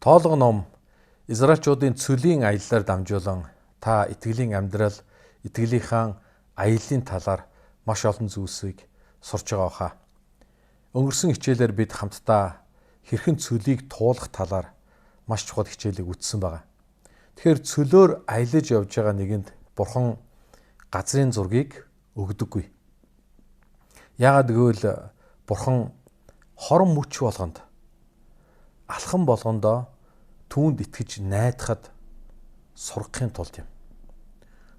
Тоолго ном Израильчуудын цөлийн аяллаар дамжуулан та итгэлийн амьдрал, итгэлийнхаа аяллын талаар маш олон зүйлсийг сурч байгаа хаа. Өнгөрсөн хичээлээр бид хамтдаа хэрхэн цөлийг туулах талаар маш чухал хичээлийг үзсэн байгаа. Тэгэхээр цөлөөр аялаж явж байгаа нэгэнд Бурхан газрын зургийг өгдөггүй. Яагаад гэвэл Бурхан хорон мөч болгонд алхам болгондоо түүнд итгэж найдахад сургахын тулд юм.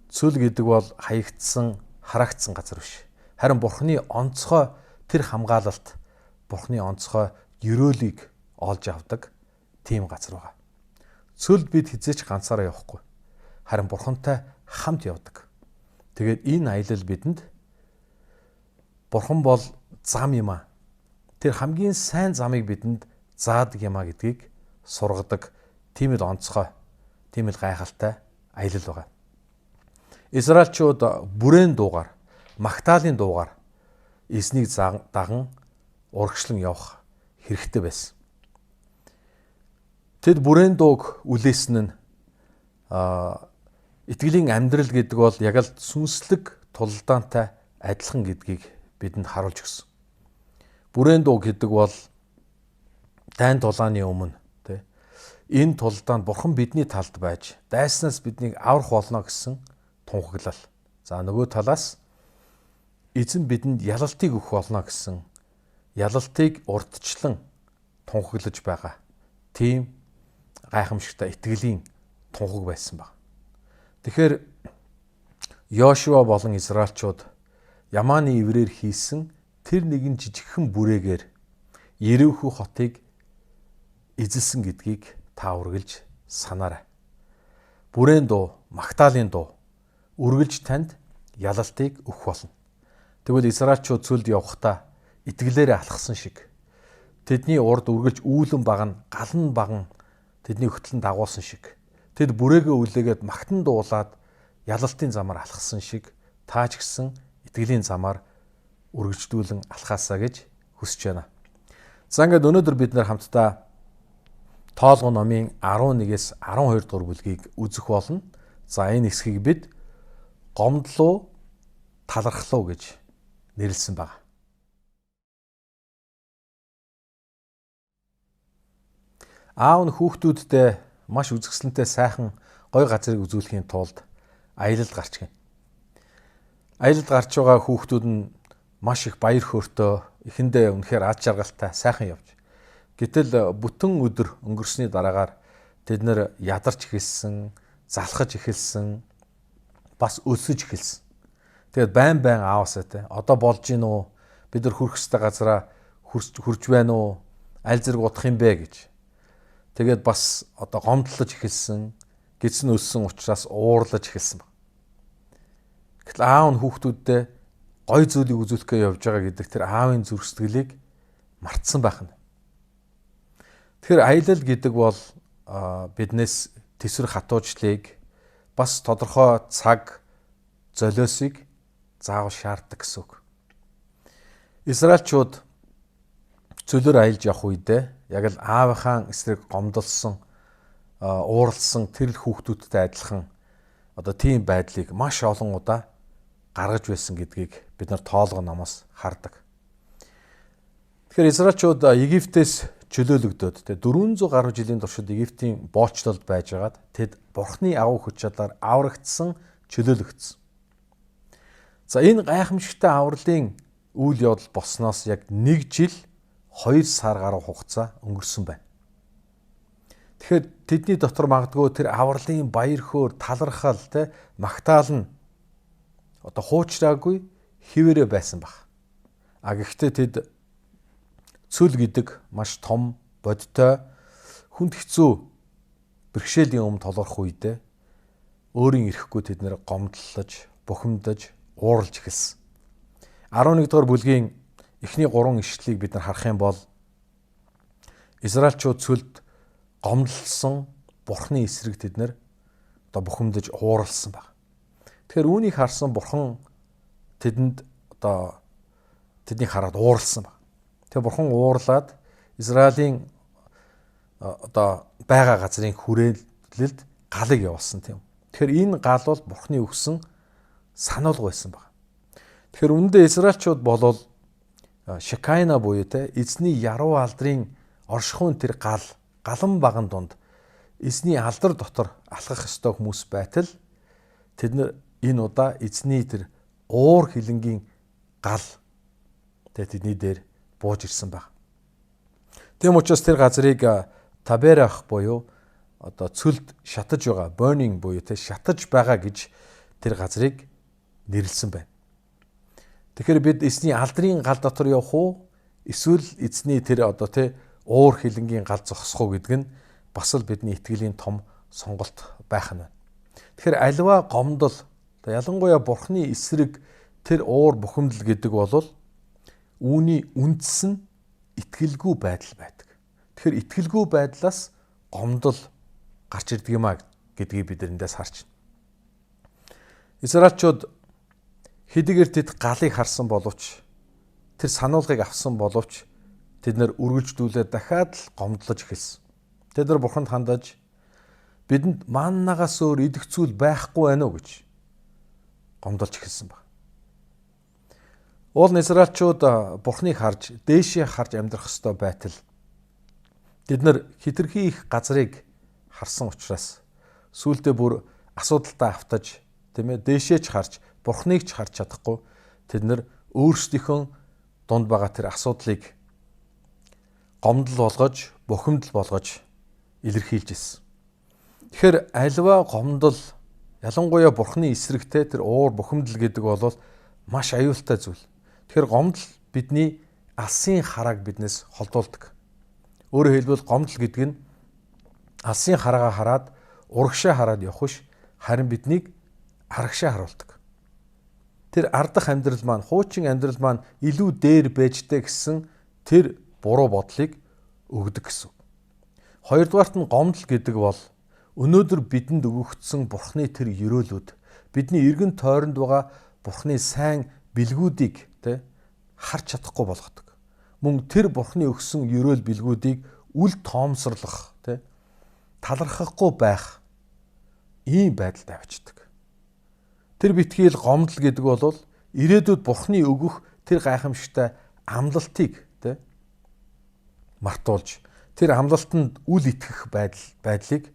Цөл гэдэг бол хаягдсан, харагдсан газар биш. Харин Бурханы онцгой тэр хамгаалалт, Бурханы онцгой ерөөлийг олж авдаг тийм газар байгаа. Цөлд бид хизээч ганцаараа явахгүй. Харин Бурхантай хамт явдаг. Тэгээд энэ аялал бидэнд Бурхан бол зам юм а. Тэр хамгийн сайн замыг бидэнд заадаг юм а гэдгийг сургадаг тийм л онцгой, тийм л гайхалтай аялал байгаа. Израильчууд бүрээн дуугаар, Магдалины дуугаар эзнийг даган урагшлан явах хэрэгтэй байсан. Тэд бүрээн дууг үлээсэн нь итгэлийн амьдрал гэдэг бол яг л сүнслэг тулалдаантай адилхан гэдгийг бидэнд харуулж өгсөн. Бүрээн дуу гэдэг бол дайн тулааны өмнө тий энэ тулдаанд Бурхан бидний талд байж дайснаас биднийг аврах болно гэсэн тунхаглал. За нөгөө талаас эзэн бидэнд ялалтыг өгөх болно гэсэн ялалтыг урдчлан тунхаглаж байгаа. Тийм гайхамшигтай итгэлийн тунхаг байсан баг. Тэгэхээр Йошуа болон Израильчууд Ямааны иврээр хийсэн тэр нэгэн жижигхэн бүрээгээр Ерөөхөө хотыг эзэлсэн гэдгийг та үргэлж санаарай. Бүрээн дуу, Магдалины дуу үргэлж танд ялалтыг өгөх болно. Тэгвэл Израильчууд цөлд явхдаа итгэлээрээ алхсан шиг тэдний урд үргэлж үүлэн багна, галан багна тэдний хөтлөн дагуулсан шиг тэд бүрээгээ үлээгээд магтан дуулаад ялалтын замаар алхсан шиг таа ч гэсэн итгэлийн замаар үргэлжлүүлэн алхаасаа гэж хүсэж байна. За ингээд өнөөдөр бид нар хамтдаа Тоолго номын 11-ээс 12 дугаар бүлгийг үзэх болно. За энэ хэсгийг бид гомдлоо, талархлуу гэж нэрлэсэн байна. Аав нь хүүхдүүдтэй маш үзэсгэлэнтэй сайхан гой газрыг үзүүлэхийн тулд аялалд гарч гин. Аялалд гарч байгаа хүүхдүүд нь маш их баяр хөөртэй, эхэндээ үнэхээр аз жаргалтай сайхан явж. Гэтэл бүтэн өдөр өнгөрсний дараагаар тэд нэр ядарч эхэлсэн, залхаж эхэлсэн, бас өлсөж эхэлсэн. Тэгээд байн байн ааваасаа те одоо болж гин үү? Бид нар хүрэх ёстой газараа хурж байна уу? Аль зэрэг удах юм бэ гэж. Тэгээд бас одоо гомдлож эхэлсэн, гидсэн өлсөн учраас уурлаж эхэлсэн баг. Гэтэл аав нь хүүхдүүддээ гой зүйлийг үзүүлэх гэж явж байгаа гэдэг тэр аавын зүрх сэтгэлийг мартсан байх нь. Тэгэхээр аялал гэдэг бол биднээс тэсвэр хатуучлыг бас тодорхой цаг золиосыг заавал шаарддаг гэсэн үг. Израильчууд цөлөөр аялж явах үедээ яг л аавынхаа эсрэг гомдолсон, ууралсан тэр л хүүхдүүдтэй адилхан одоо тийм байдлыг маш олон удаа гаргаж байсан гэдгийг бид нар тоолго номоос хардаг. Тэгэхээр Израильчууд Египтээс чөлөөлөгдөөд 400 гаруй жилийн туршид Египтийн боолчлолд байжгаад тэд Бурхны агуу хүч чадлаар аврагдсан, чөлөөлөгдсөн. За энэ гайхамшигтай авралын үйл явдал болсноос яг 1 жил 2 сар гаруй хугацаа өнгөрсөн байна. Тэгэхээр тэдний дотор магадгүй тэр авралын баяр хөөр, талархал, тэ магтаал нь одоо хуучраагүй хിവэрэ байсан баг. А гэхдээ тэд цөл гэдэг маш том, бодтой, хүнд хэцүү бэрхшээлийн өмнө толгорох үедээ өөрийн ирэхгүй тэд нэр гомдлож, бухимдаж, ууралж эхэлсэн. 11 дугаар бүлгийн эхний 3 ишлэлийг бид нар харах юм бол Израильчууд цөлд гомдлсон Бурхны эсрэг тэд нэр одоо бухимдаж ууралсан баг. Тэгэхээр үүнийг харсан Бурхан тэдэнд одоо тэднийг хараад ууралсан баг. Тэгээ Бурхан уурлаад Израилийн одоо байгаа газрын хүрээлэлд галыг явуулсан тийм. Тэгэхээр энэ гал бол Бурхны өгсөн сануулга байсан байна. Тэгэхээр үүндээ Израильчууд болвол Шекайна буюу те эзний яруу алдрын оршихуйн тэр гал галан баган дунд эзний алдар дотор алхах ёстой хүмүүс байтал тэд нар энэ удаа эзний тэр уур хилэнгийн гал тэ тэдний дээр бууж ирсэн баг. Тийм учраас тэр газрыг Таберах буюу одоо цөлд шатаж байгаа, burning буюу тэ шатаж байгаа гэж тэр газрыг нэрлсэн байна. Тэгэхээр бид эзний алдрын гал дотор явах уу, эсвэл эзний тэр одоо тэ уур хилэнгийн гал зогсох уу гэдэг нь бас л бидний итгэлийн том сонголт байх нь байна. Тэгэхээр аливаа гомдол, ялангуяа Бурхны эсрэг тэр уур бухимдал гэдэг бол үүний үндэс нь итгэлгүй байдал байдаг. Тэгэхээр итгэлгүй байдлаас гомдол гарч ирдэг юм а гэдгийг бид эндээс харж байна. Израильчууд хэдийгээр тэд галыг харсан боловч, тэр сануулгыг авсан боловч тэд нар үргэлжлүүлээд дахиад л гомдлож эхэлсэн. Тэд нар Бурханд хандаж, бидэнд маннагаас өөр идэх зүйл байхгүй байна уу гэж гомдолж эхэлсэн баг. Уул нь Израильчууд Бурхныг харж, дээшээ харж амьдрах ёстой байтал тэд нар хэтэрхий их газрыг харсан учраас сүүлдээ бүр асуудалтай автаж, тийм ээ, дээшээ ч харж, Бурхныг ч харж чадахгүй тэд нар өөрсдийнхөө дунд байгаа тэр асуудлыг гомдол болгож, бухимдал болгож илэрхийлж ирсэн. Тэгэхээр аливаа гомдол, ялангуяа Бурхны эсрэгтэй тэр уур бухимдал гэдэг бол маш аюултай зүйл. Тэгэхээр гомдол бидний алсын харааг биднээс холдуулдаг. Өөрөөр хэлбэл, гомдол гэдэг нь алсын хараагаа хараад, урагшаа хараад явах биш, харин биднийг арагшаа харуулдаг. Тэр ардах амьдрал маань, хуучин амьдрал маань илүү дээр байжтэй гэсэн тэр буруу бодлыг өгдөг гэсэн. Хоёрдугаарт нь гомдол гэдэг бол өнөөдөр бидэнд өгөгдсөн Бурхны тэр ерөөлүүд, бидний эргэн тойронд байгаа Бурхны сайн бэлгүүдийг тэ харж чадахгүй болгодог. Мөн тэр Бурхны өгсөн ерөөл бэлгүүдийг үл тоомсорлох, тэ талархахгүй байх ийм байдалд авчдаг. Тэр битгийл гомдол гэдэг бол ирээдүйд Бурхны өгөх тэр гайхамшигтай амлалтыг тэ мартуулж, тэр амлалтанд үл итгэх байдлыг,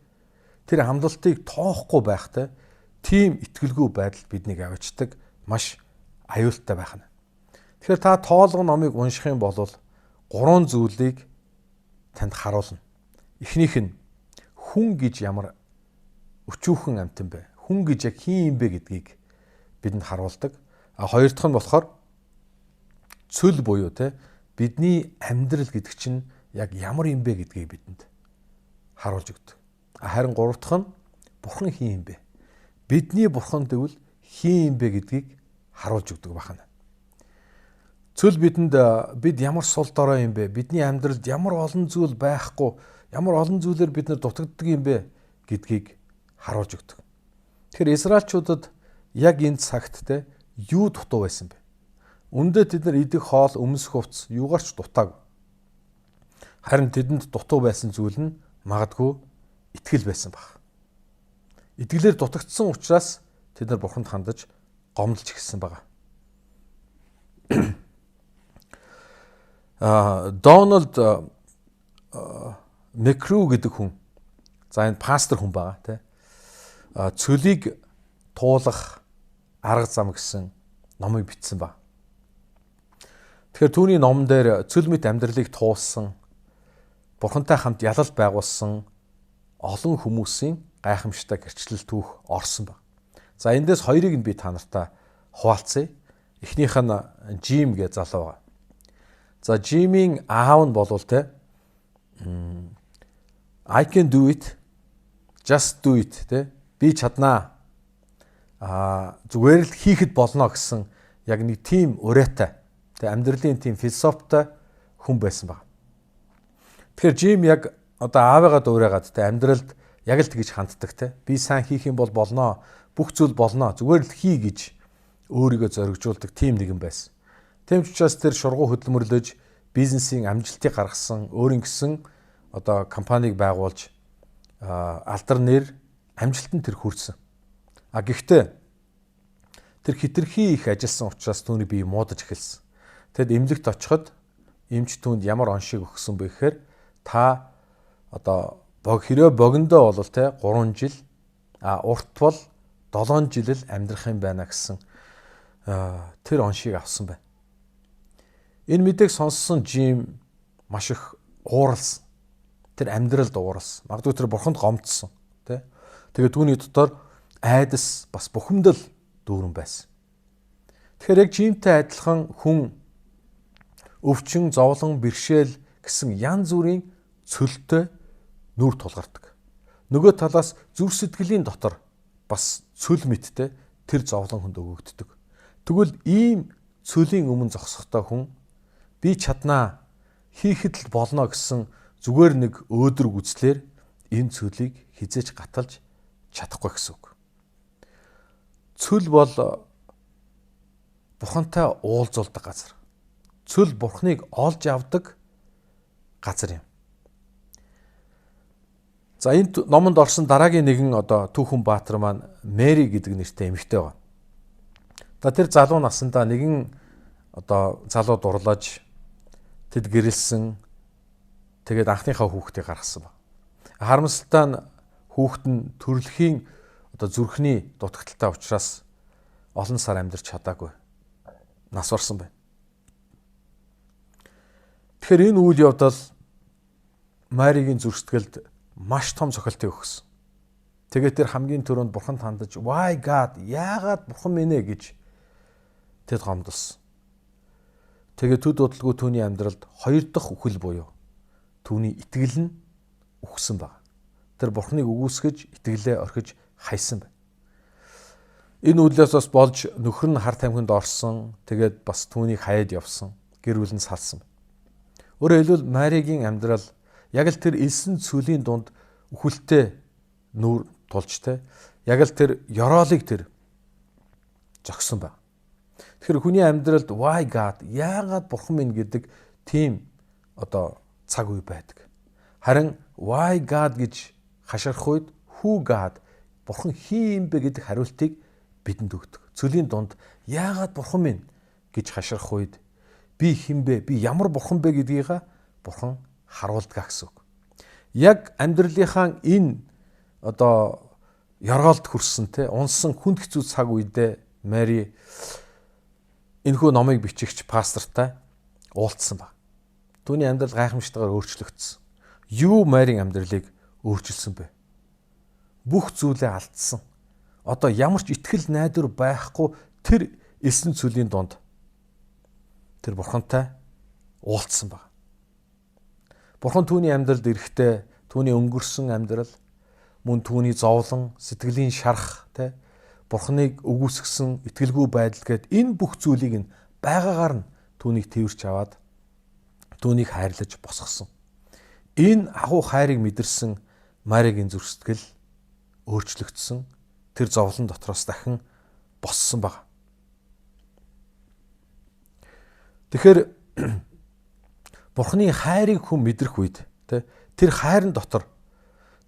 тэр амлалтыг тоохгүй байх тэ тийм итгэлгүй байдал биднийг авчдаг, маш аюултай байх нь. Тэгэхээр та тоолго номыг унших юм бол гурван зүйлийг танд харуулна. Эхнийх нь хүн гэж ямар өчүүхэн амьтан бэ? Хүн гэж яг хэн юм бэ гэдгийг бидэнд харуулдаг. А хоёр дахь нь болохоор цөл буюу те бидний амьдрал гэдэг чинь яг ямар юм бэ гэдгийг бидэнд харуулж өгдөг. Харин гурав дахь нь Бурхан хэн юм бэ? Бидний Бурхан гэвэл хэн юм бэ гэдгийг харуулж өгдөг байна. Цөл бидэнд бид ямар сул дорой юм бэ? Бидний амьдралд ямар олон зүйл байхгүй, ямар олон зүйлээр бид нар дутагддаг юм бэ гэдгийг харуулж өгдөг. Тэгэхээр Израильчуудад яг энэ цагт те юу дутуу байсан бэ? Үндэ тэд нар идэх хоол, өмсөх хувцас юугаар ч дутаагүй. Харин тэдэнд дутуу байсан зүйл нь магадгүй итгэл байсан баг. Итгэлээр дутагдсан учраас тэд нар Бурханд хандаж гомдолж эхэлсэн байгаа. Дональд Мекрю гэдэг хүн, за, энэ пастор хүн байгаа тий. Цөлийг туулах арга зам гэсэн номыг бичсэн ба. Тэгэхээр түүний номон дээр цөл мэт амьдралыг туулсан, Бурхантай хамт ялал байгуулсан олон хүмүүсийн гайхамшигтай гэрчлэл түүх орсон ба. За, эндээс хоёрыг нь би та нартай хуваалцъя. Эхнийх нь Жим гэж залуу байгаа. За, Жимийн аав нь болвол те "I can do it, just do it" те, би чаднаа. Зүгээр л хийхэд болно гэсэн яг нэг тийм уриатай те амьдралын тийм философитой хүн байсан баг. Тэгэхээр Жим яг одоо аавыгаа дуурайгаад те амьдралд яг л тэгж ханддаг те. Би сайн хийх юм бол болно. Бүх зүйл болно. Зүгээр л хий гэж өөрийгөө зоригжуулдаг тийм нэгэн байсан. Тийм ч учраас тэр шургуу хөдөлмөрлөж бизнесийн амжилтыг гаргасан, өөрийн гэсэн одоо компанийг байгуулж алдар нэр амжилтанд тэр хүрсэн. А гэхдээ тэр хитрхи их ажилласан учраас түүний бие муудаж эхэлсэн. Тэгэд эмнэлэгт очиход эмч түүнд ямар оншийг өгсөн бэ гэхээр та одоо хэрвээ богиндоо бол те 3 жил, а урт бол 7 жил л амьдрах юм байна гэсэн тэр оншийг авсан байна. Энэ мэдээг сонссон Жим маш их ууралсан. Тэр амьдралд ууралсан. Магадгүй тэр бурханд гомдсон, тэ. Тэгээ түүний дотор айдас бас бухимдал дүүрэн байсан. Тэгэхээр яг Жимтэй адилхан хүн өвчин, зовлон, бэрхшээл гэсэн янз бүрийн цөлтэй нүүр тулгардаг. Нөгөө талаас зүрх сэтгэлийн дотор бас цөл мэдтэй тэр зовлон хүнд өгөгддөг. Тэгвэл ийм цөлийн өмнө зогсохдоо хүн би чаднаа, хийхэд л болно гэсэн зүгээр нэг өөдрөг үзлээр энэ цөлийг хизээч гаталж чадахгүй гэсэн үг. Цөл бол бурхантай уулзуулдаг газар. Цөл бурхныг олж авдаг газар юм. За, энэ номонд орсон дараагийн нэгэн одоо түүхэн баатар маань Мэри гэдэг нэртэй эмэгтэй байгаа. За, тэр залуу насандаа нэгэн одоо залуу дурлаж, тэд гэрэлсэн. Тэгээд анхныхаа хүүхдийг гаргасан ба. Харамсалтай нь хүүхэд нь төрөлхийн одоо зүрхний дутагдалтай учраас олон сар амьдарч чадаагүй. Нас барсан байна. Тэгэхээр энэ үйл явдал Маригийн зүрх сэтгэлд маш том цохилтыг өгсөн. Тэгээд тэр хамгийн түрүүнд бурханд хандаж "Why God, яагаад бурхан минь ээ" гэж тэд гомдолсон. Тэгээд төд удалгүй түүний амьдралд хоёр дахь үхэл буюу түүний итгэл нь үхсэн баг. Тэр бурхныг үгүйсгэж, итгэлээ орхиж хайсан байна. Энэ үйлээс бас болж нөхөр нь хар тамхинд орсон. Тэгээд бас түүнийг хаяад явсан. Гэр бүл нь салсан. Өөрөөр хэлбэл, Маригийн амьдрал яг л тэр элсэн цөлийн дунд үхэлтэй нүүр тулж те яг л тэр ёроолыг тэр зогсон байна. Тэгэхээр хүний амьдралд "Why God, яагаад бурхан минь" гэдэг тийм одоо цаг үе байдаг. Харин "Why God" гэж хашгирах үед "Who God, бурхан хэн юм бэ" гэдэг хариултыг бидэнд өгдөг. Цөлийн дунд яагаад бурхан минь гэж хашгирах үед би хэн бэ? Би ямар бурхан бэ гэдгийг бурхан харуулдаг гэсэн үг. Яг амьдралынхаа энэ одоо ёроолд хүрсэн те унсан хүнд хэцүү цаг үедээ Мэри энэхүү номыг бичигч пастортай уулзсан ба. Түүний амьдрал гайхамшигтайгаар өөрчлөгдсөн. Юу Марийн амьдралыг өөрчилсөн бэ? Бүх зүйлээ алдсан. Одоо ямар ч итгэл найдвар байхгүй тэр элсэн цөлийн дунд тэр бурхантай уулзсан баг. Бурхан түүний амьдралд ирэхдээ түүний өнгөрсөн амьдрал мөн түүний зовлон, сэтгэлийн шарах, тэ, бурхныг үгүйсгэсэн итгэлгүй байдал гээд энэ бүх зүйлийг нь байгаагаар нь түүнийг тээвэрч аваад түүнийг хайрлаж босгосон. Энэ агуу хайрыг мэдэрсэн Маригийн зүрх сэтгэл өөрчлөгдсөн. Тэр зовлон дотроос дахин боссон баг. Тэгэхээр Бурхны хайрыг хүн мэдрэх үед тэр хайрын дотор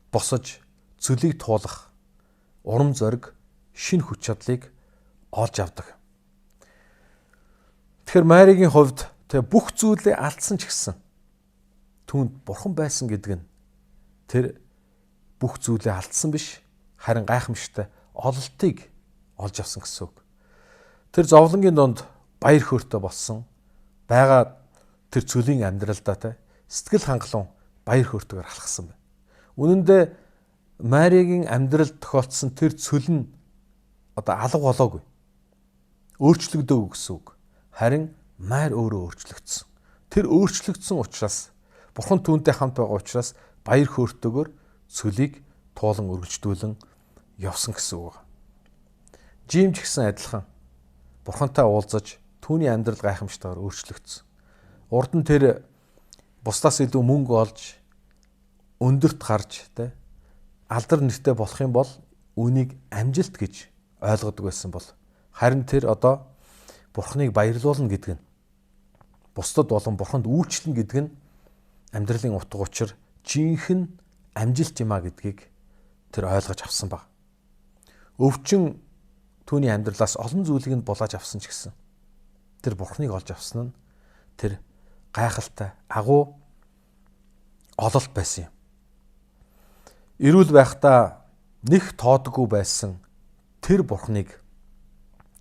босож цөлийг туулах урам зориг, шинэ хүч чадлыг олж авдаг. Тэгэхээр Маригийн хувьд тэг бүх зүйлээ алдсан ч гэсэн түүнд бурхан байсан гэдэг нь тэр бүх зүйлээ алдсан биш, харин гайхамшигтай ололтыг олж авсан гэсэн үг. Тэр зовлонгийн дунд баяр хөөртэй болсон байгаа, тэр цөлийн амьдралдаа те сэтгэл хангалуун баяр хөөртэйгээр алхсан байна. Үнэн дээр Маригийн амьдралд тохиолдсон тэр цөл нь одоо алга болоогүй. Өөрчлөгдөөгүй гэсэн үг. Харин Мар өөрөө өөрчлөгдсөн. Тэр өөрчлөгдсөн учраас, Бурхан түүнтэй хамт байгаа учраас баяр хөөртэйгээр цөлийг туулан үргэлжлүүлэн явсан гэсэн үг. Жим ч гэсэн адилхан Бурхантай уулзаж түүний амьдрал гайхамшигтайгаар өөрчлөгдсөн. Урд нь тэр бусдаас илүү мөнгө олж өндөрт гарч тэ алдар нэртэй болох юм бол үүнийг амжилт гэж ойлгодог байсан бол харин тэр одоо Бурхныг баярлуулна гэдэг нь, бусдад болон Бурханд үйлчлэнэ гэдэг нь амьдралын утга учир жинхэнэ амжилт юм а гэдгийг тэр ойлгож авсан баг. Өвчин түүний амьдралаас олон зүйлийг нь булааж авсан ч гэсэн тэр Бурхныг олж авсан нь тэр гайхалтай агуу ололт байсан юм. Эрүүл байхдаа нэх тоодгүй байсан тэр Бурхныг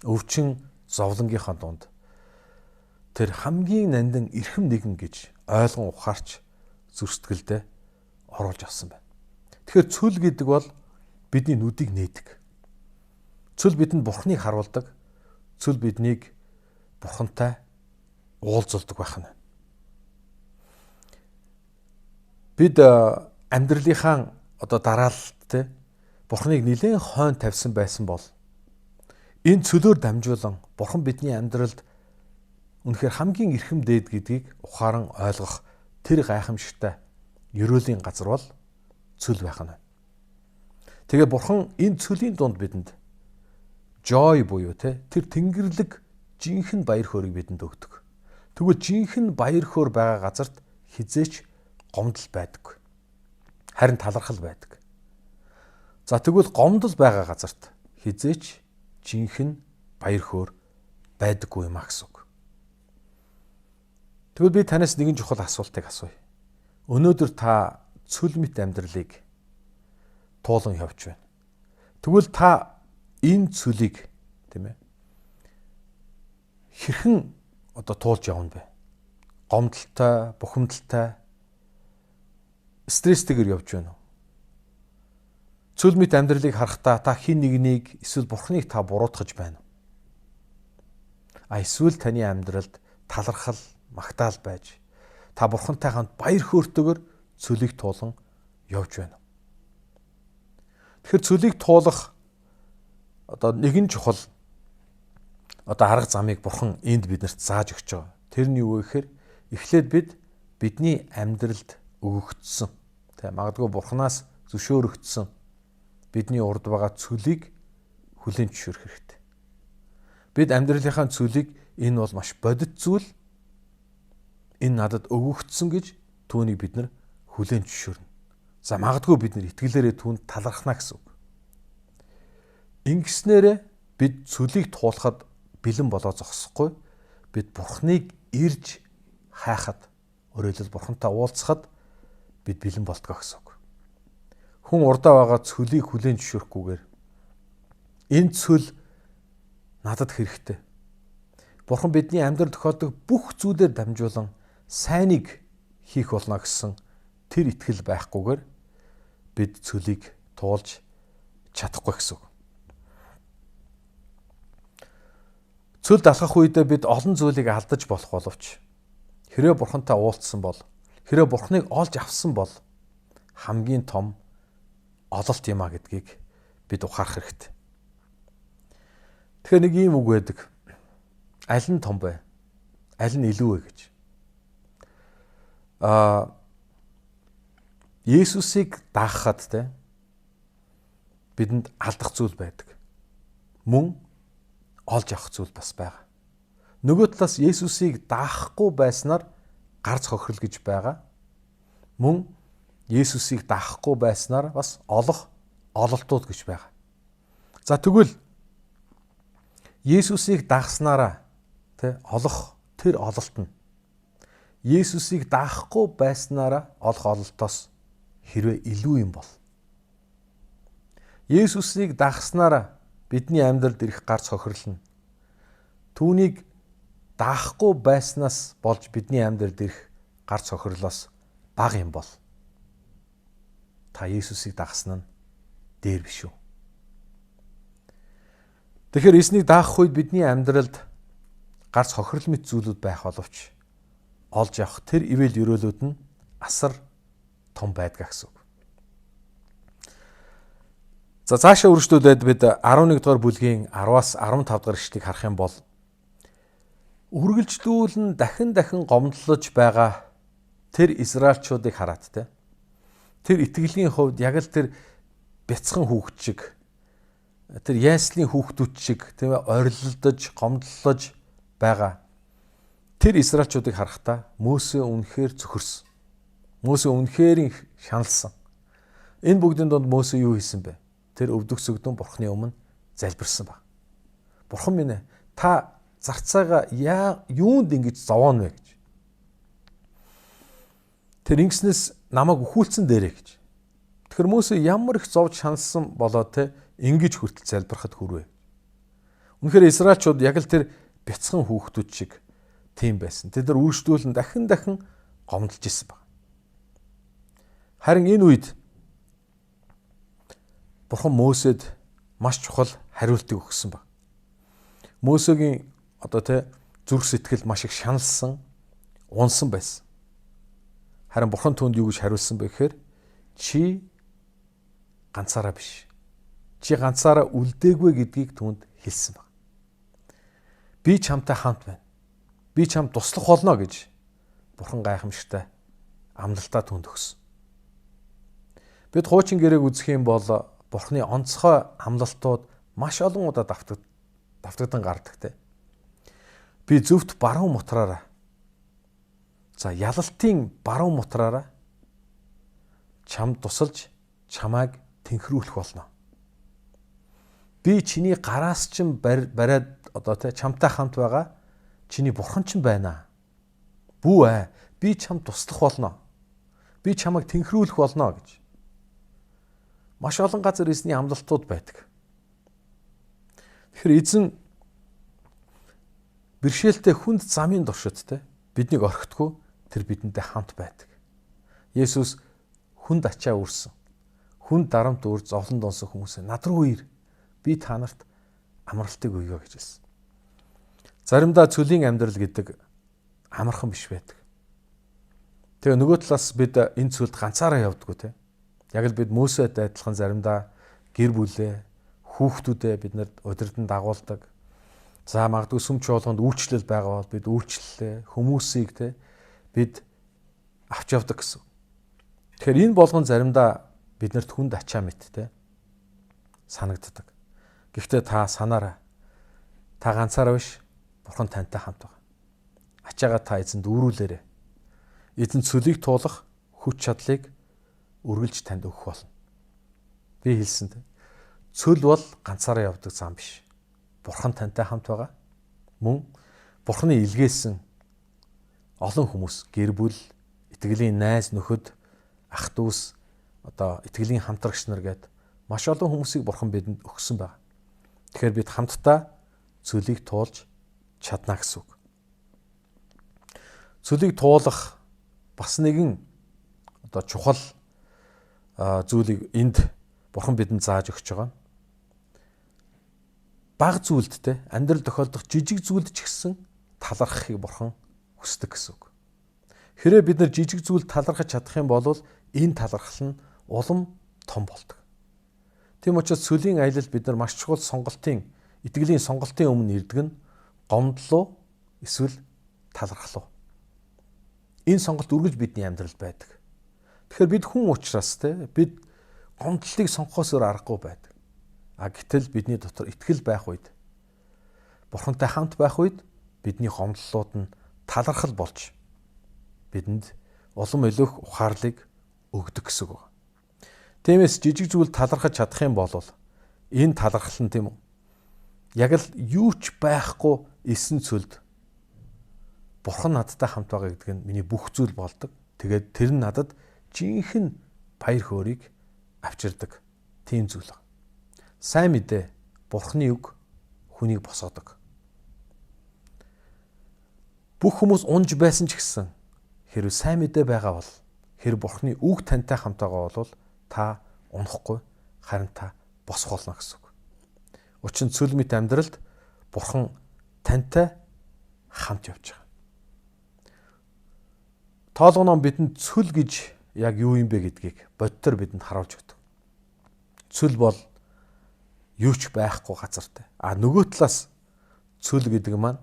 өвчин зовлонгийнхаа дунд тэр хамгийн нандин эрхэм нэгэн гэж ойлгон ухаарч зүр сэтгэлдээ оруулж авсан байна. Тэгэхээр цөл гэдэг бол бидний нүдийг нээдэг. Цөл бидэнд Бурхныг харуулдаг. Цөл биднийг Бурхантай уулзуулдаг байх нь. Бид амьдралынхаа одоо дараалалд те Бурхныг нэлээд хойно тавьсан байсан бол энэ цөлөөр дамжуулан Бурхан бидний амьдралд үнэхээр хамгийн эрхэм дээд гэдгийг ухаан ойлгох тэр гайхамшигтай ерөөлийн газар бол цөл байх нь. Тэгээ Бурхан энэ цөлийн дунд бидэнд joy буюу те тэр тэнгэрлэг жинхэнэ баяр хөөргийг бидэнд өгдөг. Тэгвэл жинхэнэ баяр хөөр байгаа газарт хизээч гомдол байдаггүй. Харин талархал байдаг. За тэгвэл гомдол байгаа газарт хизээч жинхэнэ баяр хөөр байдаггүй юм а гэсэн үг. Тэгвэл би танаас нэгэн чухал асуултыг асууя. Өнөөдөр та цөл мэт амьдралыг туулан явж байна. Тэгвэл та энэ цөлийг тийм ээ хэрхэн одоо туулж явна бэ? Гомдолтой, бухимдалтай, стресстэйгээр явж байна уу? Цөл мэт амьдралыг харахтаа та хин нэгнийг эсвэл Бурхныг та буруутгаж байна уу? А эсвэл таны амьдралд талархал, магтаал байж та Бурхантай хамт баяр хөөртэйгээр цөлийг туулан явж байна. Тэгэхээр цөлийг туулах одоо нэгэн чухал одоо арга замыг Бурхан энд биднэрт зааж өгч байгаа. Тэр нь юу вэ гэхээр эхлээд бид бидний амьдралд өгөгдсөн. Тэ магадгүй Бурханаас зөвшөөрөгдсөн бидний урд байгаа цөлийг хүлээн зөвшөөрөх хэрэгтэй. Бид амьдралынхаа цөлийг энэ бол маш бодит зүйл, энэ надад өгөгдсөн гэж түүнийг бид нар хүлээн зөвшөөрнө. За магадгүй бид нар итгэлээрээ түүнд талархна гэсэн үг. Ингэснээрээ бид цөлийг туулахад бэлэн болоо зогсохгүй, бид Бурхныг ирж хайхад, өөрөөр хэлбэл Бурхантай уулзахад бид бэлэн болтгоо гэсэн үг. Хүн урдаа байгаа цөлийг хүлээн зөвшөөрөхгүйгээр энэ цөл надад хэрэгтэй. Бурхан бидний амьдрал тохиолдог бүх зүйлээр дамжуулан сайныг хийх болно гэсэн тэр итгэл байхгүйгээр бид цөлийг туулж чадахгүй гэсэн үг. Цөлд алхах үедээ бид олон зүйлийг алдаж болох боловч хэрвээ Бурхантай уулзсан бол, хэрвээ Бурханыг олж авсан бол хамгийн том ололт юм а гэдгийг бид ухаарах хэрэгтэй. Тэгэхээр нэг ийм үг байдаг. Аль нь том бэ? Аль нь илүү вэ гэж. Есүсийг даахад те бидэнд алдах зүйл байдаг. Мөн олж авах зүйл бас байгаа. Нөгөө талаас Есүсийг даахгүй байснаар гарц хохирол гэж байгаа. Мөн Есүсийг даахгүй байснаар бас олох ололтууд гэж байгаа. За тэгвэл Есүсийг дагснараа тэ олох тэр ололт нь Есүсийг даахгүй байснараа олох ололтоос хэрвээ илүү юм бол Есүсийг дагснараа бидний амьдралд ирэх гарц хохирол нь түүнийг даахгүй байснаас болж бидний амьдралд ирэх гарц хохирлоос бага юм бол та Есүсийг дагсан нь дээр биш үү? Тэгэхээр эснийг даах үед бидний амьдралд гарц хохирол мэт зүйлүүд байх боловч олж авах тэр ивэл өрөөлүүд нь асар том байдгаа гэсэн үг. За цаашаа үргэлжлүүлээд бид 11 дугаар бүлгийн 10-аас 15 дугаар ишлэгийг харах юм бол үргэлжлүүлэн дахин дахин гомдлож байгаа тэр Израильчуудыг хараад те тэр итгэлийн хувьд яг л тэр бяцхан хүүхэд шиг тэр яслын хүүхдүүд шиг тийм орилдож гомдлож байгаа тэр Израильчуудыг харахтаа Мөсө үнэхээр цөхөрсөн. Мөсө үнэхээр шаналсан. Энэ бүгдийн дунд Мөсө юу хийсэн бэ? Тэр өвдөг сөгдөн Бурхны өмнө залбирсан баг. Бурхан минь ээ, та зарцаага яа юунд ингэж зовооно вэ гэж. Тэр ингэснээс намайг өхүүлсэн дээрээ гэж. Тэгэхээр Мөсө ямар их зовж шаналсан болоо те ингэж хүртэл залбирахад хүрвэ. Үнэхээр Израильчууд яг л тэр бяцхан хүүхдүүд шиг тийм байсан. Тэд нар үргэлжлүүлэн дахин дахин гомдолж исэн баг. Харин энэ үед Бурхан Мөсөд маш чухал хариултыг өгсөн баг. Мөсөгийн одоо тэ зүрх сэтгэл маш их шаналсан, унсан байсан. Харин Бурхан түүнд юу гэж хариулсан бэ гэхээр чи ганцаараа биш. Чи ганцаараа үлдээгүй гэдгийг түүнд хэлсэн баг. Би чамтай хамт байна. Би чамд туслах болно гэж Бурхан гайхамшигтай амлалтаа түүнд өгсөн. Бид хуучин гэрээг үзэх юм бол Бурханы онцгой амлалтууд маш олон удаа давтагдан гардаг те. Би зөвхт баруун мутраараа за ялалтын баруун мутраараа чамд тусалж чамайг тэнхрүүлэх болно. Би чиний гараас чинь бариад одоо те чамтай хамт байгаа чиний бурхан чинь байна. Бүү ээ, би чамд туслах болно. Би чамайг тэнхрүүлэх болно гэж. Маш олон газар эзний амлалтууд байдаг. Тэгэхээр эзэн бэрхшээлтэй хүнд замын туршид те биднийг орхитгүй тэр бидэнтэй хамт байдаг. Есүс хүнд ачаа үрсэн. Хүнд дарамт үр зовлон донсон хүмүүсээ над руу ир. Би та нарт амралтыг өгье гэж хэлсэн. Заримдаа цөлийн амьдрал гэдэг амархан биш байдаг. Тэгээ нөгөө талаас бид энэ цөлд ганцаараа явдггүй те. Яг л бид Мөсөд адилхан заримдаа гэр бүлээ, хүүхдүүдээ бид нарт удирдан дагуулдаг. За магадгүй сүм чуулганд үйлчлэл байгаа бол бид үйлчлэлээ, хүмүүсийг те бид авч явдаг гэсэн. Тэгэхээр энэ болгон заримдаа биднэрт хүнд ачаа мэт те санагддаг. Гэхдээ та санаарай. Та ганцаараа биш, Бурхан тантай хамт байгаа. Ачаагаа та эзэнд үүрүүлээрэй. Эзэн цөлийг туулах хүч чадлыг үргэлж танд өгөх болно. Би хэлсэн те. Цөл бол ганцаараа явдаг зам биш. Бурхан тантай хамт байгаа. Мөн Бурханы илгээсэн олон хүмүүс, гэр бүл, итгэлийн найз нөхөд, ах дүүс, одоо итгэлийн хамтрагч нар гээд маш олон хүмүүсийг Бурхан бидэнд өгсөн байна. Тэгэхээр бид хамтдаа цөлийг туулж чадна гэсэн үг. Цөлийг туулах бас нэгэн одоо чухал зүйлийг энд Бурхан бидэнд зааж өгч байгаа. Баг зүйлд те амьдрал тохиолдох жижиг зүйлд ч гэсэн талархахыг Бурхан хүсдэг гэсэн үг. Хэрвээ бид нар жижиг зүйлд талархаж чадах юм бол энэ талархал нь улам том болдог. Тийм учраас цөлийн аялал бид нар маш чухал сонголтын, итгэлийн сонголтын өмнө ирдэг нь гомдлоо эсвэл талархал уу. Энэ сонголт үргэлж бидний амьдралд байдаг. Тэгэхээр бид хүн учраас те бид гомдлыг сонгохоос өөр аргагүй байдаг. А гэтэл бидний дотор итгэл байх үед, Бурхантай хамт байх үед бидний гомдлууд нь талархал болж бидэнд улам илүү их ухаарлыг өгдөг гэсэн үг. Тиймээс жижиг зүйл талархаж чадах юм бол энэ талархал нь тийм үү? Яг л юу ч байхгүй эсэн цөлд Бурхан надтай хамт байгаа гэдэг нь миний бүх зүйл болдог. Тэгээд тэр нь надад жинхэнэ баяр хөөрийг авчирдаг тийм зүйл байна. Сайн мэдээ, Бурханы үг хүнийг босгодог. Бүх хүмүүс унж байсан ч гэсэн хэрв сайн мэдээ байгаа бол, хэрв Бурханы үг тантай хамт байгаа бол та унахгүй, харин та босох болно гэсэн үг. Учир нь цөл мэт амьдралд Бурхан тантай хамт явж байгаа. Тоолгон ном бидэнд цөл гэж яг юу юм бэ гэдгийг бодтор бидэнд харуулж өгдөг. Цөл бол юу ч байхгүй газартай. А нөгөө талаас цөл гэдэг маань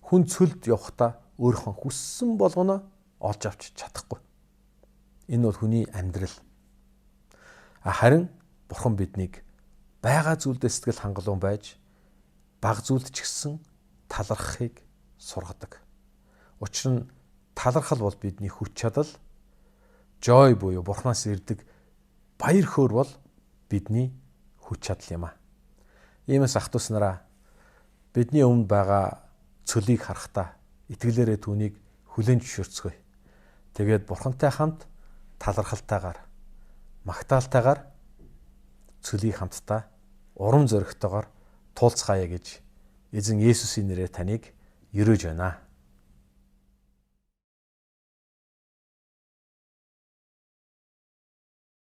хүн цөлд явахдаа өөрийнхөө хүссэн болгоно олж авч чадахгүй. Энэ бол хүний амьдрал. А харин Бурхан биднийг байгаа зүйлдээ сэтгэл хангалуун байж баг зүйлд ч гэсэн талархахыг сургадаг. Учир нь талархал бол бидний хүч чадал, Joy буюу Бурханаас ирдэг баяр хөөр бол бидний хүч чадал юм а. Иймээс ах дүүс нараа, бидний өмнө байгаа цөлийг харахтаа итгэлээрээ түүнийг хүлээн зөвшөөрцгөөе. Тэгээд Бурхантай хамт талархалтайгаар, магтаалтайгаар цөлийг хамтдаа урам зоригтойгоор туулцгаая гэж эзэн Есүсийн нэрээр таныг ерөөж байна.